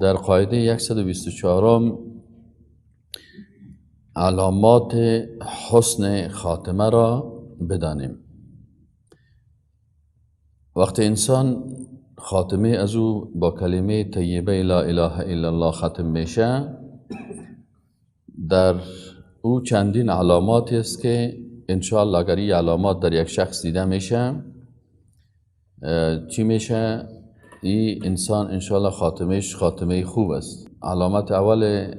در قاعده 124 علامات حسن خاتمه را بدانیم. وقتی انسان خاتمه از او با کلمه طیبه لا اله الا الله ختم میشه، در او چندین علامات است که انشاءالله اگر این علامات در یک شخص دیده میشه، چی میشه؟ این انسان انشاءالله خاتمهش خاتمه خوب است. علامت اول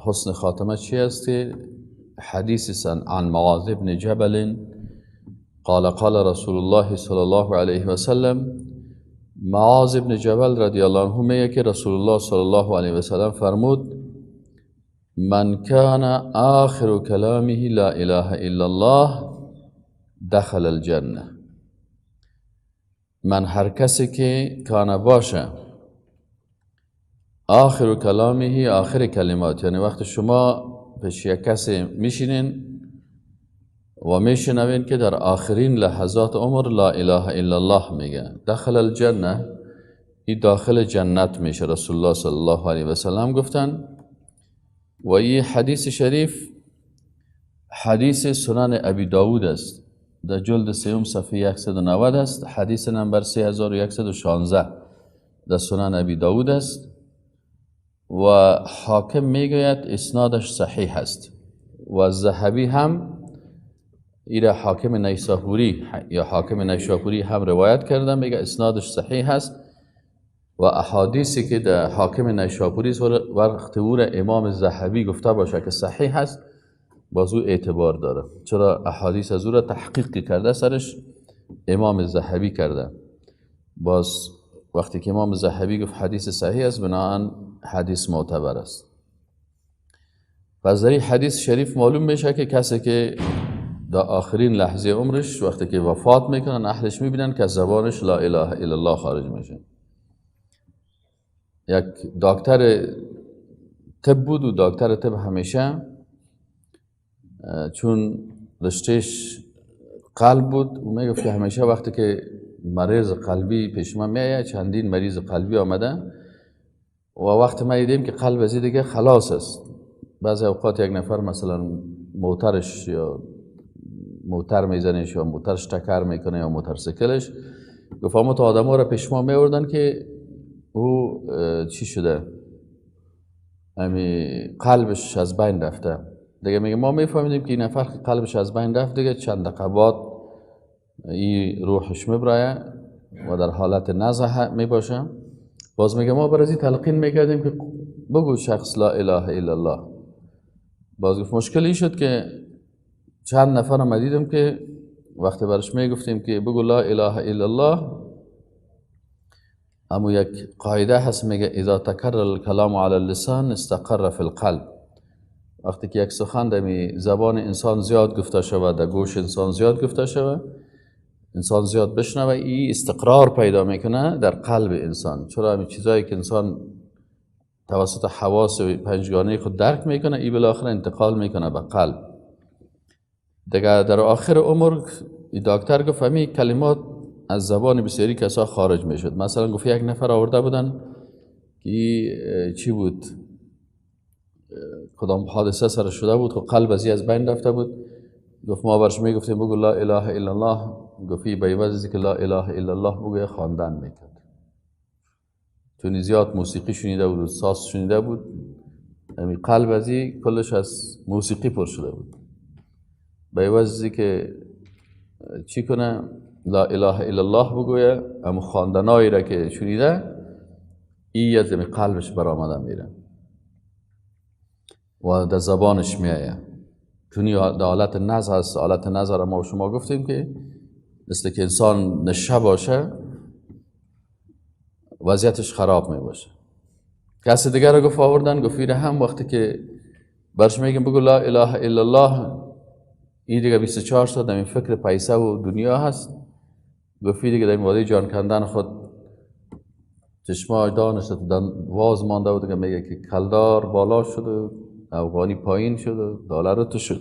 حسن خاتمه چی است؟ که حدیث عن معاذ بن جبل قال قال رسول الله صلی الله علیه و سلم. معاذ بن جبل رضی الله عنه میگه که رسول الله صلی الله علیه و سلم فرمود: من کان آخر کلامه لا اله الا الله دخل الجنه. من هر کسی که کان باشه آخر کلامه، آخر کلمات، یعنی وقت شما پیش یک کسی میشینین و میشنوین که در آخرین لحظات عمر لا اله الا الله میگه، دخل الجنه، این داخل جنت میشه. رسول الله صلی الله علیه و سلم گفتن. و این حدیث شریف حدیث سنن ابی داود است، در جلد سوم صفحه 190 است، حدیث نمبر 3116 در سنن ابی داود است و حاکم میگوید اسنادش صحیح است و ذهبی هم ایره حاکم نیسابوری یا حاکم نیشابوری هم روایت کرده، میگه اسنادش صحیح است و احادیثی که در حاکم نیشابوری وقت او را امام ذهبی گفته باشه که صحیح است، باز او اعتبار داره، چرا احادیث از او را تحقیق کرده سرش امام ذهبی کرده. باز وقتی که امام ذهبی گفت حدیث صحیح است، بناهن حدیث معتبر است. پس در این حدیث شریف معلوم میشه که کسی که در آخرین لحظه عمرش وقتی که وفات میکنن، اهلش میبینن که زبانش لا اله الا الله خارج میشه. یک دکتر طب بود و دکتر طب همیشه چون رشتهش قلب بود و میگفت که همیشه وقتی که مریض قلبی پیش من میآید، چندین مریض قلبی آمده و وقتی ما دیدیم که قلب از دیگه خلاص است. بعضی اوقات یک نفر مثلا موترش یا موتر میزنش یا موترش تکر میکنه یا موتورسیکلش، گفت ما تا آدم ها را پیش ما میوردن که او چی شده، همی قلبش از بین رفته دیگه. میگه ما میفهمیدیم که این نفر قلبش از بین رفت دیگه، چند دقیقه بعد این روحش میبرایه و در حالت نزع میباشه. باز میگه ما برای تلقین میکردیم که بگو شخص لا اله الا الله. باز گفت مشکل این شد که چند نفر هم دیدم که وقتی برش میگفتیم که بگو لا اله الا الله، اما یک قاعده هست میگه اذا تکرر الکلام علی اللسان استقر فی القلب. وقتی که یک سخن در زبان انسان زیاد گفته شود، در گوش انسان زیاد گفته شود، انسان زیاد بشنوه، این استقرار پیدا میکنه در قلب انسان. چرا همین چیزایی که انسان توسط حواس پنجگانه خود درک میکنه، این بالاخره انتقال میکنه به قلب دیگه. در آخر عمر دکتر گفت همین کلمات از زبان بسیاری کسا خارج میشد. مثلا گفت یک نفر آورده بودن که چی بود، کدام حادثه سر شده بود، خب قلب از بین رفته بود. گفت ما برش میگفتیم بگو لا اله الا الله، گفت به عوض که لا اله الا الله بگو خواندن میکرد. چون زیاد موسیقی شنیده بود و ساز شنیده بود، یعنی قلب از کلش از موسیقی پر شده بود. به عوض که چی کنه، لا اله الا الله بگویه، اما خواندنایی را که شنیده ای از قلبش برآمده میره و در زبانش میآید. چون در حالت نزع هست. حالت نزع را ما شما گفتیم که مثل که انسان نشه باشه وضعیتش خراب می باشه. کسی دیگر را گفت آوردن، گفت هم وقتی که برش میگیم بگو لا اله الا الله، این دیگه 24 ساعت در این فکر پیسه و دنیا هست. گفت دیگه در این واده جان کندن خود چشمای دانش واز مانده بود، دیگه میگه که کلدار بالا شد، افغانی پایین شد، دلار تو شد.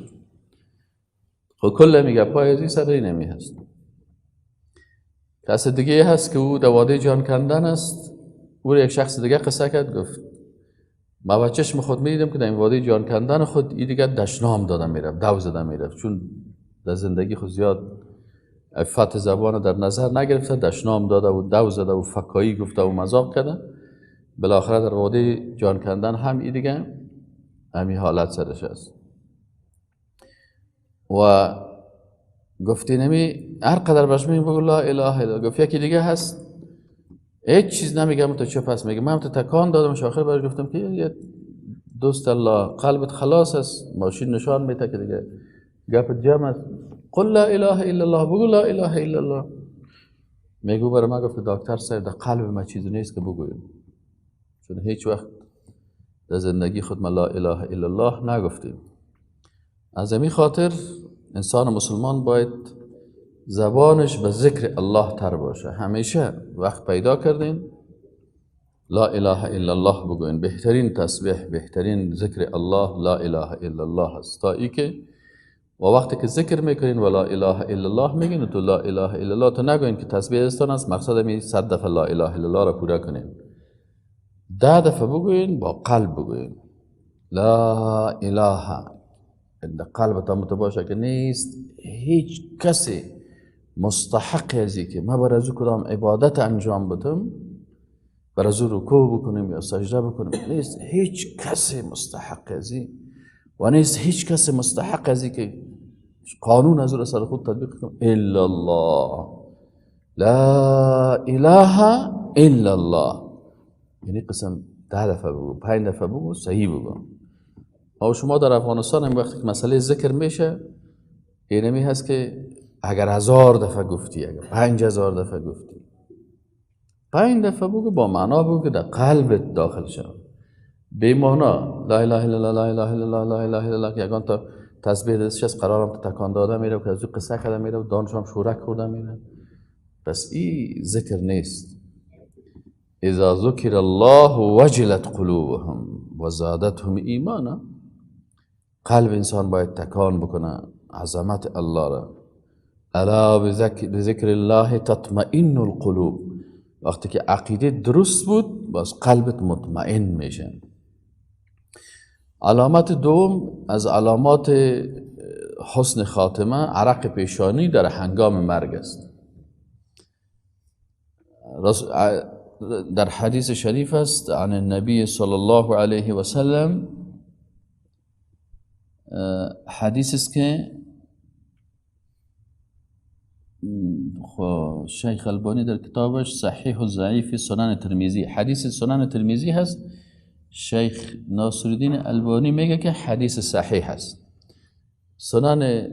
خب کل میگه پای از این سر نمی هست. کس دیگه هست که او در واده جان کندن است، او یک شخص دیگه قصه کرد، گفت ما با چشم خود میدیدم که در این وادی جان کندن خود این دیگه دشنام داده میرفت، دو زده میرفت، چون در زندگی خود زیاد عفت زبان در نظر نگرفته، دشنام داده و دو زده و فکایی گفته و مذاق کرده. بالاخره در وادی جان کندن هم این دیگه همین حالت سرش است. و گفتی نمی هر قدر باش میگم بگو لا اله الا، گفت یکی دیگه هست هیچ چیز نمیگم تو چه پس میگم. من تو تکان دادم، آخر برش گفتم که یه دوست الله قلبت خلاص است، ماشین نشان میده که دیگه گپ جمع است، قل لا اله الا الله، بگو لا اله الا الله. میگو برای من گفت دکتر صاحب در قلب من چیزی نیست که بگویم، چون هیچ وقت در زندگی خود ما لا اله الا الله نگفتیم. از این خاطر انسان مسلمان باید زبانش به ذکر الله تر باشه. همیشه وقت پیدا کردین لا اله الا الله بگوین. بهترین تسبیح، بهترین ذکر الله لا اله الا الله است. تا ای که و وقتی که ذکر میکنین و لا اله الا الله میگین، تو لا اله الا الله تو نگوین که تسبیح استان است، مقصد می 100 دفعه لا اله الا الله را پورا کنین. 10 دفعه بگوین، با قلب بگوین لا اله، در قلب تا متباشه که نیست هیچ کسی مستحق ازی که ما بر از او کدام عبادت انجام بدم، بر از او رکوع بکنیم یا سجده بکنیم، نیست هیچ کسی مستحق ازی و نیست هیچ کسی مستحق ازی که قانون از او را سر خود تطبیق کنیم الا الله. لا اله الا الله. یعنی قسم 10 دفعه بگو، 5 دفعه بگو، صحیح بگو. او شما در افغانستان هم وقتی که مسئله ذکر میشه اینمی هست که اگر 1000 دفعه گفتی، اگر 5000 دفعه گفتی، 5 دفعه بگو با معنا بگو که در قلبت داخل شد. بی معنا لا اله الا الله لا اله الا الله لا اله الا الله که یگان تا تسبیح دستش از قرارم تکان داده میره که از او قصه کرده میره و دانش هم شورک خورده میره. پس این ذکر نیست. اذا ذکر الله وجلت قلوبهم و زادتهم ایمانا. قلب انسان باید تکان بکنه عظمت الله را. الا بذکر الله تطمئن القلوب. وقتی که عقیده درست بود باز قلبت مطمئن میشه. علامت دوم از علامات حسن خاتمه عرق پیشانی در هنگام مرگ است. در حدیث شریف است عن النبی صلی الله علیه و سلم، حدیث است که شیخ البانی در کتابش صحیح و ضعیف سنن ترمذی، حدیث سنن ترمذی هست، شیخ ناصرالدین البانی میگه که حدیث صحیح هست. سنن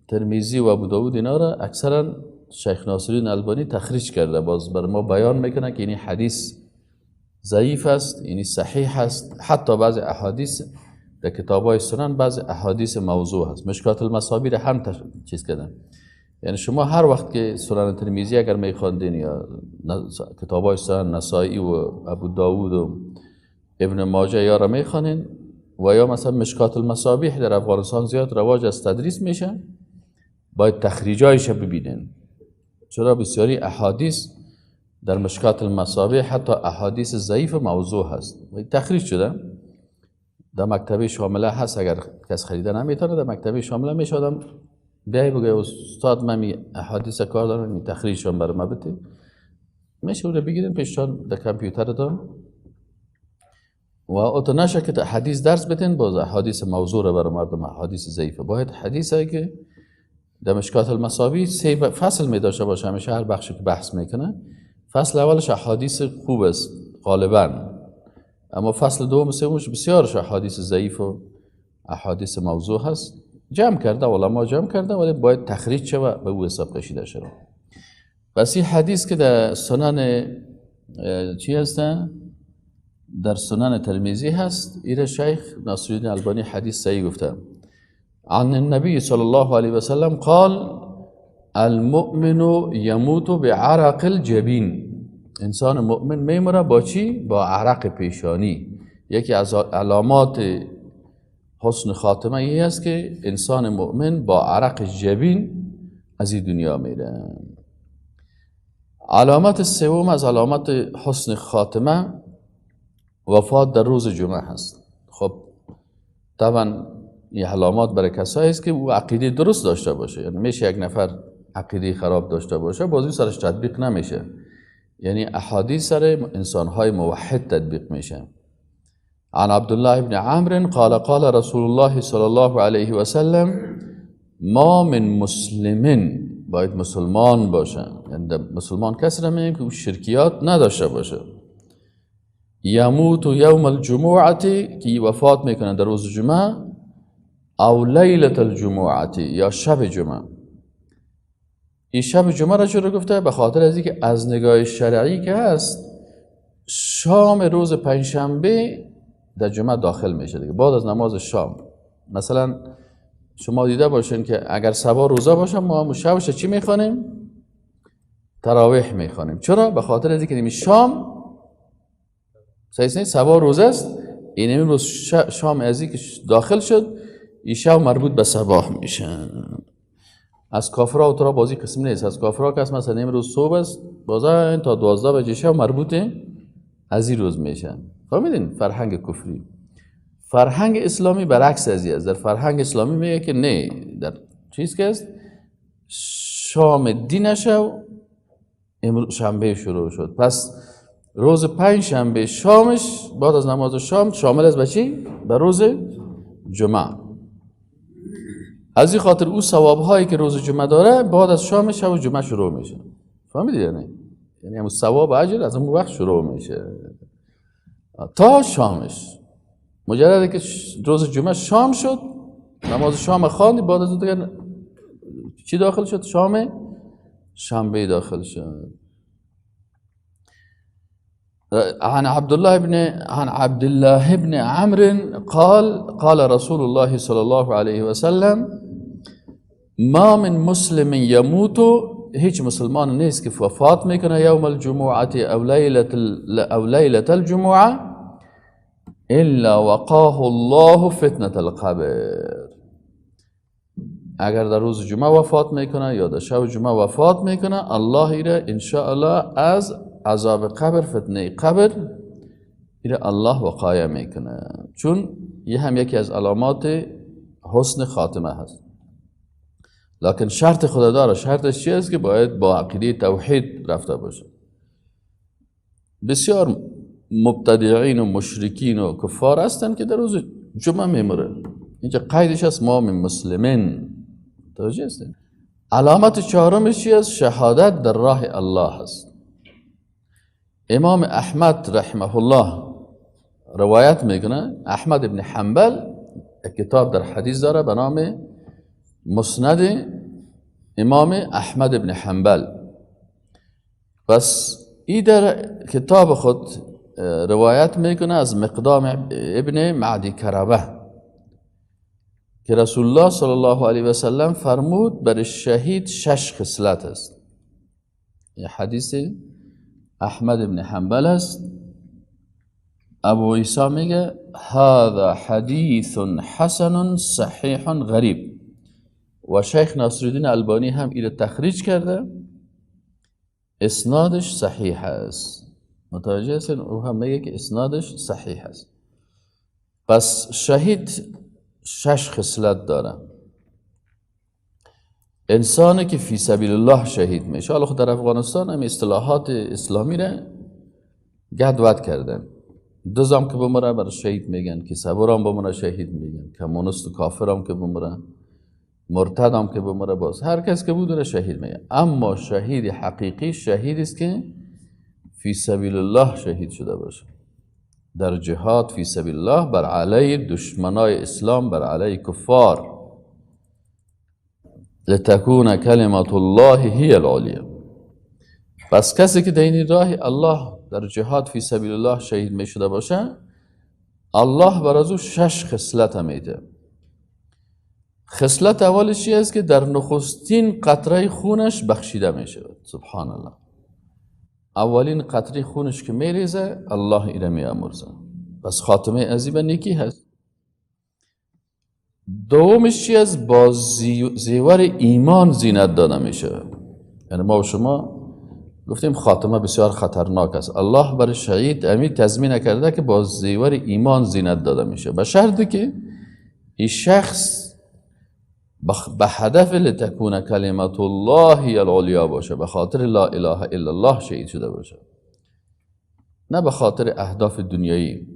ترمذی و ابو داود اینا را اکثرا شیخ ناصرالدین البانی تخریج کرده، باز بر ما بیان میکنه که این حدیث ضعیف است، یعنی صحیح است. حتی بعضی احادیث در کتاب‌های سنن بعضی احادیث موضوع هست. مشکات المصابیح را هم چیز کردن. یعنی شما هر وقت که سنن ترمذی اگر میخواندین یا کتاب‌های سنن نسائی و ابو داود و ابن ماجه یا را میخوانین و یا مثلا مشکات المصابیح در افغانستان زیاد رواج از تدریس میشه، باید تخریجایش ببینین. چرا بسیاری احادیث در مشکات المصابیح حتی احادیث ضعیف موضوع هست و تخریج شده. در مکتبه شامله هست، اگر کس خریده نمیتونه در مکتبه شامله میشه آدم بیای بگه استاد من می احادیث کار دارم، می تخریجشون برای ما بده، میشه اون رو بگیرین پیشتان در کامپیوترتون و اوتو نشه که حدیث درس بدین، باز احادیث موضوع رو برای مردم، احادیث ضعیفه. باید حدیث هایی که در مشکات المصابیح 3 فصل می داشته باشه، همیشه هر بخشی که بحث میکنه فصل اولش احادیث خوب است غالبا، اما فصل دوم و سومش بسیارش احادیث ضعیف و احادیث موضوع هست. جمع کرده علما جمع کرده، ولی باید تخریج شود به او حساب کشیده شود. پس این حدیث که در سنن چی هست؟ در سنن ترمذی هست، ایره شیخ ناصرالدین البانی حدیث صحیح گفته. عن النبی صلی الله علیه و سلم قال المؤمن یموت بعرق الجبین. انسان مؤمن میمره با چی؟ با عرق پیشانی. یکی از علامات حسن خاتمه ای است که انسان مؤمن با عرق جبین از این دنیا میره. علامت سوم از علامت حسن خاتمه وفات در روز جمعه هست. خب طبعا این علامات برای کسایی است که او عقیده درست داشته باشه، یعنی میشه یک نفر عقیده خراب داشته باشه بازی سرش تطبیق نمیشه، یعنی احادیث سر انسانهای موحد تطبیق میشه. عن عبد الله بن عمرو قال قال رسول الله صلی الله علیه و سلم ما من مسلمین، باید مسلمان باشه، یعنی مسلمان کسی را میگیم که او شرکیات نداشته باشه، یموت یوم الجمعه، که وفات میکنه در روز جمعه، او لیلة الجمعه، یا شب جمعه. این شب جمعه را چرا گفته؟ به خاطر از اینکه از نگاه شرعی که هست شام روز پنجشنبه در جمعه داخل میشه دیگه، بعد از نماز شام. مثلا شما دیده باشین که اگر صبح روزه باشه ما هم شبش چی میخوانیم؟ تراویح میخوانیم. چرا؟ به خاطر از اینکه شام صحیح نیست، صبح روزه است، این روز شام از اینکه داخل شد این شب مربوط به صباح میشه. از کافرها و ترا بازی قسم نیست، از کافرها که مثلا امروز صبح است باز تا 12 بجه شب مربوط از این روز میشن. فهمیدین؟ فرهنگ کفری. فرهنگ اسلامی برعکس از این است. در فرهنگ اسلامی میگه که نه، در چیز که است شام دین شو امروز شنبه شروع شد، پس روز پنج شنبه شامش بعد از نماز شام شامل است به چی؟ به روز جمعه. از این خاطر او ثواب هایی که روز جمعه داره بعد از شام شب جمعه شروع میشه. فهمیدید؟ یعنی همون ثواب اجر از اون وقت شروع میشه تا شامش. مجرد که روز جمعه شام شد، نماز شام خواندی، بعد از اون دیگه چی داخل شد؟ شام شنبه داخل شد. عن عبد الله بن عمرو قال قال رسول الله صلى الله عليه وسلم ما من مسلم يموت، هیچ مسلمان نیست که وفات میکنه یوم الجمعه او لیلة الجمعه الا وقاه الله فتنة القبر. اگر در روز جمعه وفات میکنه یا در شب جمعه وفات میکنه، الله ایره انشاءالله از عذاب قبر، فتنه قبر ایره الله وقایه میکنه، چون یه هم یکی از علامات حسن خاتمه هست. لکن شرط خدا داره، شرطش چی است؟ که باید با عقیده توحید رفته باشه. بسیار مبتدعین و مشرکین و کفار هستند که در روز جمعه میمره. اینجا قیدش هست ما من مسلمین. توجه هستین؟ علامت چهارمش چی است؟ شهادت در راه الله هست. امام احمد رحمه الله روایت میکنه، احمد ابن حنبل کتاب در حدیث داره به نام مسند امام احمد ابن حنبل. پس ای در کتاب خود روایت میکنه از مقدام ابن معدی کربه که رسول الله صلی الله علیه و سلم فرمود بر شهید 6 خصلت است. این حدیث احمد ابن حنبل است. ابو عیسی میگه هذا حدیث حسن صحیح غریب، و شیخ ناصرالدین البانی هم اینو تخریج کرده، اسنادش صحیح است. متوجه هستین؟ او هم میگه که اسنادش صحیح است. پس شهید 6 خصلت داره. انسانی که فی سبیل الله شهید میشه، حالا خود در افغانستان هم اصطلاحات اسلامی را گدود کردن، دزام که بمره برای شهید میگن، که صبرام بمره شهید میگن، کمونیست و کافرام که بمره، مرتدام که بمره، باز هر کس که بود شهید میگن. اما شهید حقیقی شهید است که فی سبیل الله شهید شده باشه، در جهاد فی سبیل الله بر علیه دشمنای اسلام، بر علیه کفار. لتکون کلمت الله هی العلیه. پس کسی که در این راه الله در جهاد فی سبیل الله شهید می شده باشه، الله بر از او 6 خصلت میده. خصلت اولش چی است؟ که در نخستین قطره خونش بخشیده می شود. سبحان الله. اولین قطره خونش که میریزه الله ایره می آمرزه. پس خاتمه عظیم نیکی هست. دومش چی است؟ با زیور ایمان زینت داده میشه. یعنی ما و شما گفتیم خاتمه بسیار خطرناک است. الله برای شهید امی تضمین کرده که با زیور ایمان زینت داده میشه، به شرطی که این شخص به هدف لتکون کلمت الله العلیا باشه، به خاطر لا اله الا الله شهید شده باشه، نه به خاطر اهداف دنیایی.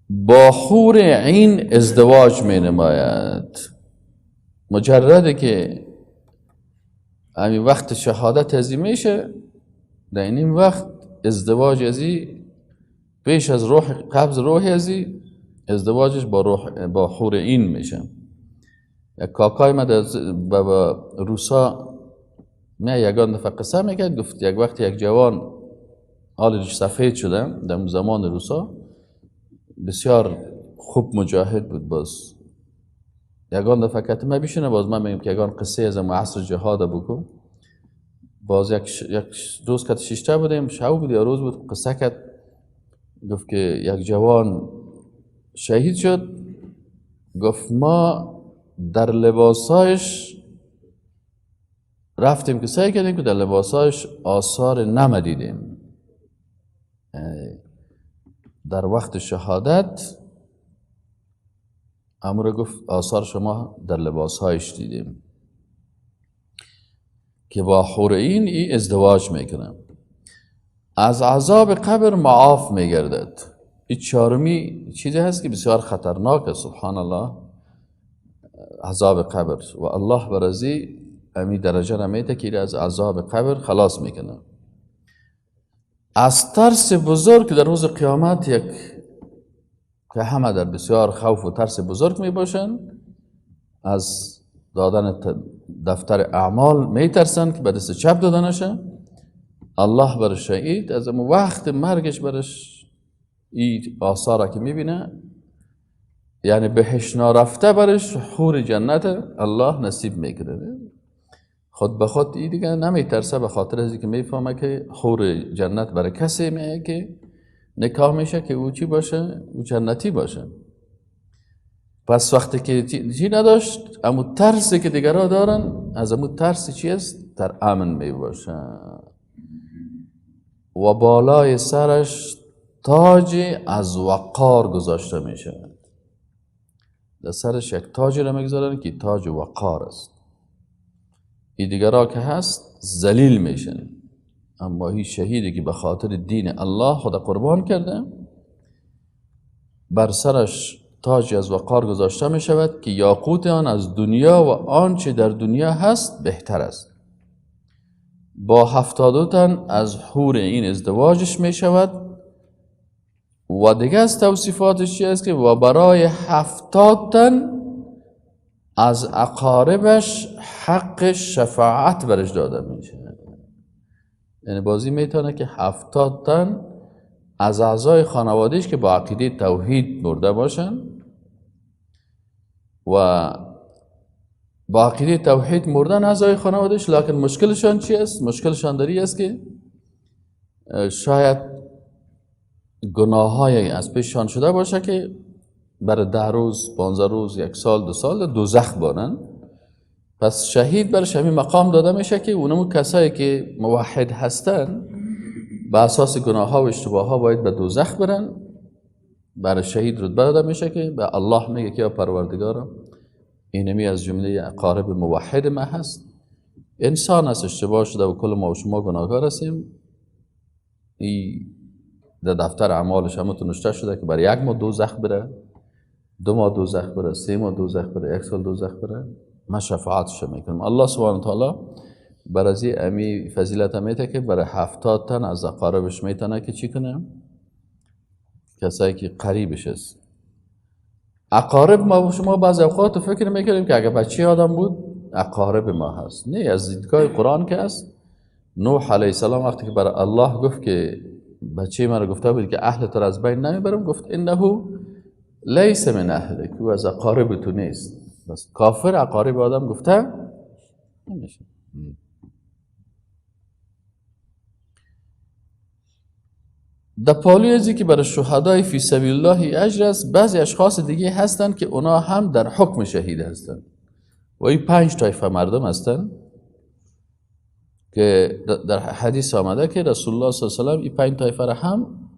با حور عین ازدواج می نماید. مجرده که همین وقت شهادت ازی میشه، در این وقت ازدواج ازی پیش از روح قبض روح ازی ازدواجش با حور عین میشه. یک کاکای ما با روسا می یگان دفعه قصه میکرد، گفت یک وقت یک جوان حالش سفید شده در زمان روسا، بسیار خوب مجاهد بود. باز یگان دفعه کتی ما بیشونه، باز من میگم که یگان قصه از عصر جهاد بکن. باز یک روز کتی شیشته بودیم، شب بود یا روز بود، قصه کرد، گفت که یک جوان شهید شد. گفت ما در لباسایش رفتیم که سعی کردیم که در لباسایش آثار نم دیدیم. در وقت شهادت امر گفت آثار شما در لباسهایش دیدیم که با حور عین ای ازدواج میکنه. از عذاب قبر معاف میگردد. این چهارمی چیزی هست که بسیار خطرناک است، سبحان الله، عذاب قبر. و الله برازی امی درجه را میده که از عذاب قبر خلاص میکنه. از ترس بزرگ در روز قیامت، یک که همه در بسیار خوف و ترس بزرگ می باشند، از دادن دفتر اعمال می ترسند که به دست چپ داده نشه. الله بر شهید از اون وقت مرگش برش این آثار که میبینه، یعنی بهش نارفته برش حور جنت الله نصیب میکنه. خود به خود این دیگه نمیترسه، به خاطر از اینکه میفهمه که حور جنت برای کسی میه که نکاح میشه که او چی باشه؟ او جنتی باشه. پس وقتی که چی نداشت، امو ترسی که دیگرها دارن، از امو ترس چی است؟ در امن میباشه. و بالای سرش تاج از وقار گذاشته میشه. در سرش یک تاج را میگذارن که تاج وقار است. این دیگرها که هست ذلیل میشن، اما هیچ شهیدی که به خاطر دین الله خدا قربان کرده، بر سرش تاجی از وقار گذاشته می شود که یاقوت آن از دنیا و آنچه در دنیا هست بهتر است. با 72 تن از حور این ازدواجش می شود. و دیگه از توصیفاتش چی است که و برای 70 تن از اقاربش حق شفاعت برش داده میشه. یعنی بازی میتونه که 70 تن از اعضای خانوادهش که با عقیده توحید مرده باشن و با عقیده توحید مردن اعضای خانوادهش، لکن مشکلشان چی است؟ مشکلشان داری است که شاید گناه‌های از پیششان شده باشه که برای 10 روز، 15 روز، 1 سال، 2 سال دوزخ بانن. پس شهید برش همین مقام داده میشه که اونمو کسایی که موحد هستن به اساس گناه ها و اشتباه ها باید به دوزخ برن. برای شهید رتبه داده میشه که به الله میگه که یا پروردگارم اینمی از جمله اقارب موحد ما هست، انسان است، اشتباه شده و کل ما و شما گناهکار هستیم. ای در دفتر اعمالش هم نوشته شده که برای 1 ماه دوزخ بره، 2 ماه دوزخ بره، 3 ماه دوزخ بره، 1 سال دوزخ بره، من شفاعتش میکنم. الله سبحانه و تعالی برازی امی فضیلت میته که برای 70 تن از اقاربش میتونه که چی کنه؟ کسایی که قریبش است. اقارب ما و شما بعض اوقات فکر میکنیم که اگه بچه آدم بود اقارب ما هست. نه، از دیدگاه قرآن که است، نوح علیه السلام وقتی که برای الله گفت که بچه من رو گفته بود که اهل تو را از بین نمیبرم، گفت انه لیس من اهلک، او از اقارب تو نیست. بس کافر اقارب آدم گفته نمیشه. در پالوی ازی که برای شهدای فی سبیل الله اجر است، بعضی اشخاص دیگه هستند که اونا هم در حکم شهید هستند و این 5 طایفه مردم هستند. که در حدیث آمده که رسول الله صلی الله علیه و سلم این 5 طایفه را هم،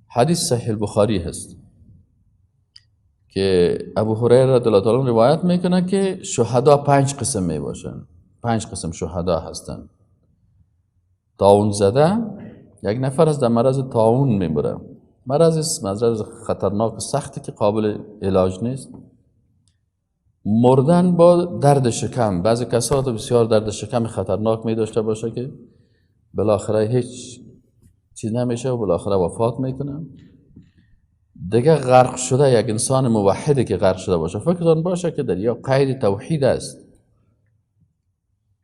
حدیث صحیح البخاری هست که ابو هریره رضی الله تعالی عنه روایت میکنه که شهدا 5 قسم می باشن. 5 قسم شهدا هستند. طاعون زده، یک نفر از در مرض طاعون میبره، مرض خطرناک و سختی که قابل علاج نیست. مردن با درد شکم، بعضی کسات بسیار درد شکم خطرناک می داشته باشه که بالاخره هیچ چیز نمیشه و بالاخره وفات میکنه. دیگه غرق شده، یک انسان موحدی که غرق شده باشه، فکرتان باشه که در یا قید توحید است.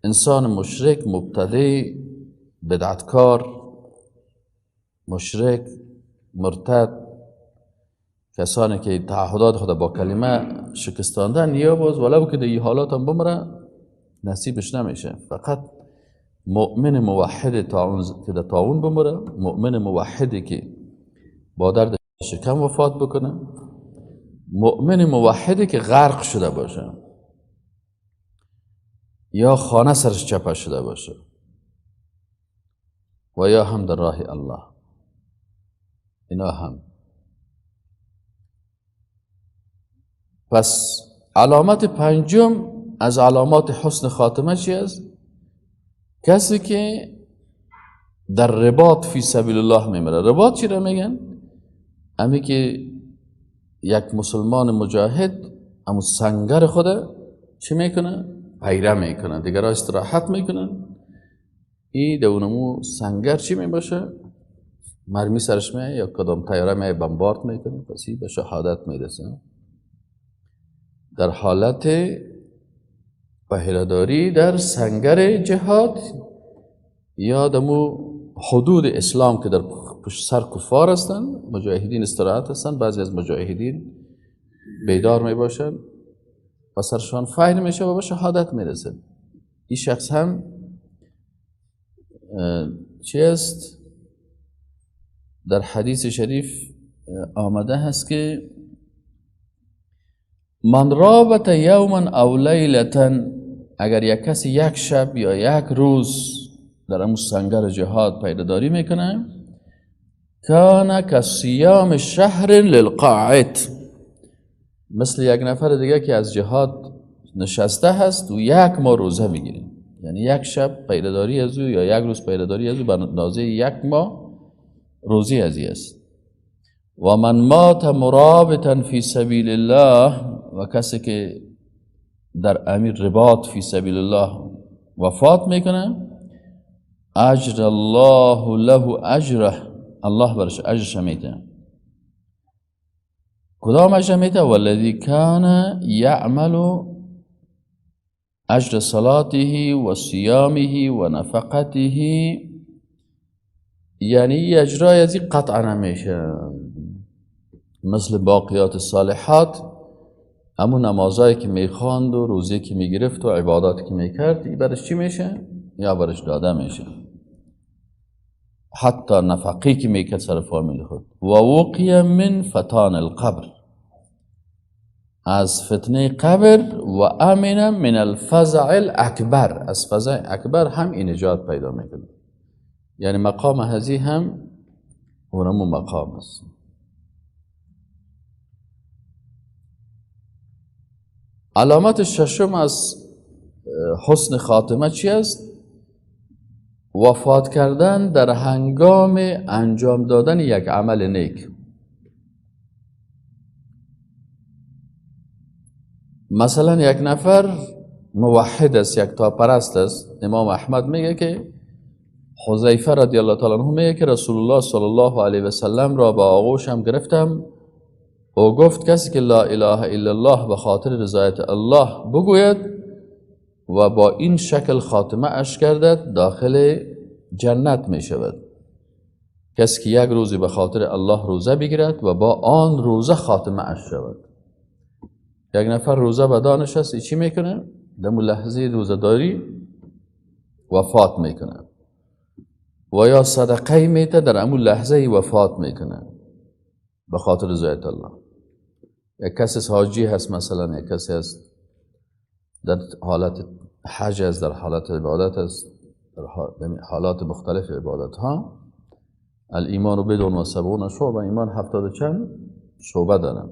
انسان مشرک، مبتدی، بدعتکار، مشرک، مرتد، کسانی که تعهدات خود با کلمه شکستاندن، یا باز ولو که در این حالات هم بمره نصیبش نمیشه. فقط مؤمن موحد طاعون که در طاعون بمره، مؤمن موحدی که با درد شکم وفات بکنه، مؤمن موحدی که غرق شده باشه یا خانه سرش چپه شده باشه و یا هم در راه الله، اینا هم. پس علامت پنجم از علامات حسن خاتمه چی است؟ کسی که در رباط فی سبیل الله میمیره. رباط چی را میگن؟ امی که یک مسلمان مجاهد امو سنگر خود چی میکنه؟ پیره میکنه، دیگر استراحت میکنه. ای دونمو سنگر چی میباشه؟ مرمی سرش میه یا کدام طیاره میه بمبارد میکنه، پس ای به شهادت میرسه. در حالت پهره‌داری در سنگر جهاد یا دمو حدود اسلام که در پشت سر کفار هستند، مجاهدین استراحت هستند، بعضی از مجاهدین بیدار می باشند و سرشان فیر میشه و به شهادت میرسه. این شخص هم چی است؟ در حدیث شریف آمده هست که من رابط یوما او لیلة، اگر یک کسی یک شب یا یک روز در امو سنگر جهاد پیداداری میکنه، کان کصیام شهر للقاعد، مثل یک نفر دیگه که از جهاد نشسته هست و یک ماه روزه میگیره. یعنی یک شب پیداداری از او یا یک روز پیداداری از او به اندازه یک ماه روزی از است. و من مات مرابطا فی سبیل الله، و کسی که در امیر رباط فی سبیل الله وفات میکنه، اجر الله له اجره، الله برش اجرش میده. کدام اجر میده؟ والذی کان یعمل اجر صلاته و صیامه و نفقته، یعنی اجرای از این قطع نمیشه. مثل باقیات الصالحات، همون نمازایی که میخواند و روزی که میگرفت و عباداتی که میکرد، این برش چی میشه؟ یا برش داده میشه. حتی نفقی که میکرد سر فامیل خود. و وقی من فتان القبر، از فتنه قبر، و امن من الفزع الاکبر، از فزع اکبر هم این نجات پیدا میکنه. یعنی مقام هزی هم اونمو مقام است. علامت ششم از حسن خاتمه چی است؟ وفات کردن در هنگام انجام دادن یک عمل نیک. مثلا یک نفر موحد است، یک تاپرست است. امام احمد میگه که حذیفه رضی الله تعالی عنه میگه که رسول الله صلی الله علیه و سلم را با آغوشم گرفتم و گفت کسی که لا اله الا الله به خاطر رضایت الله بگوید و با این شکل خاتمه اش گردد داخل جنت می شود. کسی که یک روزی به خاطر الله روزه بگیرد و با آن روزه خاتمه اش شود. یک نفر روزه به دانش است، چی میکنه؟ در لحظه روزه داری وفات میکنه، و یا صدقه میته در امون لحظه وفات میکنه به خاطر رضایت الله. یک کسی حاجی هست مثلا، یک کسی هست در حالت حج است، در حالت عبادت است، حالات مختلف عبادت ها. الایمان بضع و سبعون شعبه، ایمان 70 و چند شعبه داره.